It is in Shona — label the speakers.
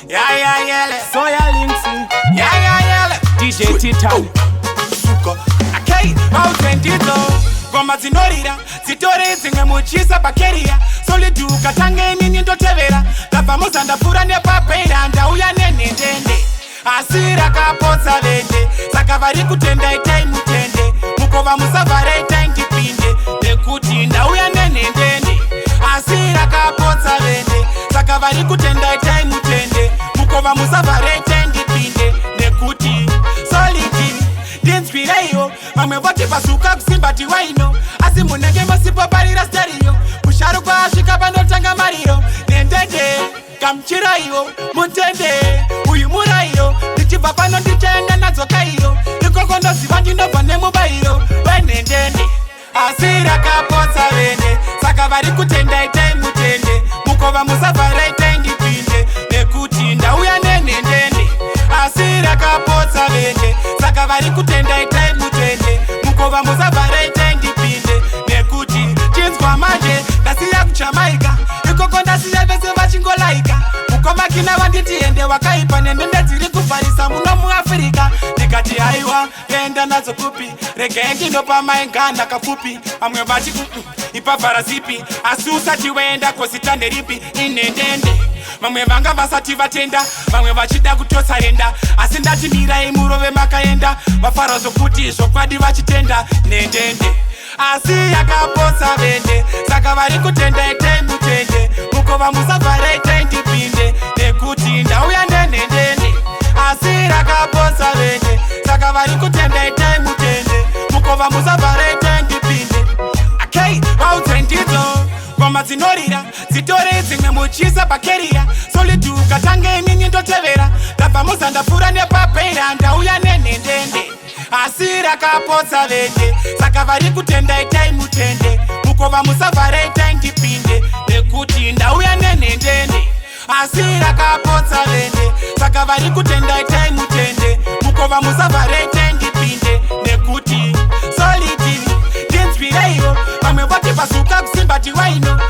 Speaker 1: Yeah, yeah, yeah.
Speaker 2: Soya Links,
Speaker 1: Yeah, yeah, yeah.
Speaker 2: DJ Titan.
Speaker 1: Suka. Okay, mautendidzo ngoma dzinorira, dzitore dzimwe muchisa pakeria. Soliduka tange inini ndotevera. Ndabva muzandapfuura nepapeira, ndauya nenhendende, asi rakapotsa vende. Saka vari kutenda, itai mutende. Mukova musavhara, itai ndipinde, nekuti ndauya nenhendende, asi rakapotsa vende. Saka vari kutenda, itai mutende. Mukova musavhara, itai ndipinde, nekuti Solid ndinzwireiwo. Vamwe voti pasuka kusimbati waino, asi munenge musipoparira stereo. Musharukwa asvika panotanga mariro nendende. Gamuchiraiwo mutende uyu murayiro. Ndichibva pano ndichaenda nadzo Kairo. Ikoko ndoziva ndinobva nemubayiro wenhendende, asi rakapotsa vende. Saka vari kutenda, itai mutende. Mukova musavhara, itai ndipinde, nekuti ndauya nenhendende, asi rakapotsa vende. Saka vari kutenda, itai mutende. Mukova musavhara, itai ndipinde, nekuti chinzwa manje, ndasiya kuJamaica. Ikoko ndasiya vese vachingolaika. Mukomakina vanditi ende wakaipa, nendende dziri kuvharisa muno muAfrica. Ndikati haiwa, enda nadzo kupi? Regai ndinopa maingana kapfupi. Vamwe vati ipavhara zipi, asi usati waenda kosita nderipi inendende. Vamwe vanga vasati vatenda, vamwe vachida kutosarenda, asi ndati mirai murove makaenda. Vafara zvokuti zvokwadi vachitenda nendende, asi yakapotsa vende. Saka vari kutenda, itai mutende. Mukova musavhara, itai ndipinde, nekuti ndauya nenhendende, asi rakapotsa vende. Saka vari kutenda, itai mutende. Mukova musavhara, itai ndipinde. Okay, vautsendidzo ngoma dzinorira, dzitore dzimwe muchisa pakeria. Soliduka tange inini ndotevera. Ndabva muzandapfuura nepapeira, ndauya nenhendende, asi rakapotsa vende. Saka vari kutenda, itai mutende. Mukova musavhara, itai ndipinde, nekuti ndauya nenhendende, asi rakapotsa vende. Saka vari kutenda, itai mutende. Mukova musavhara, itai ndipinde, nekuti Solid ndinzwireiwo. Vamwe voti pasuka kusimbati waino.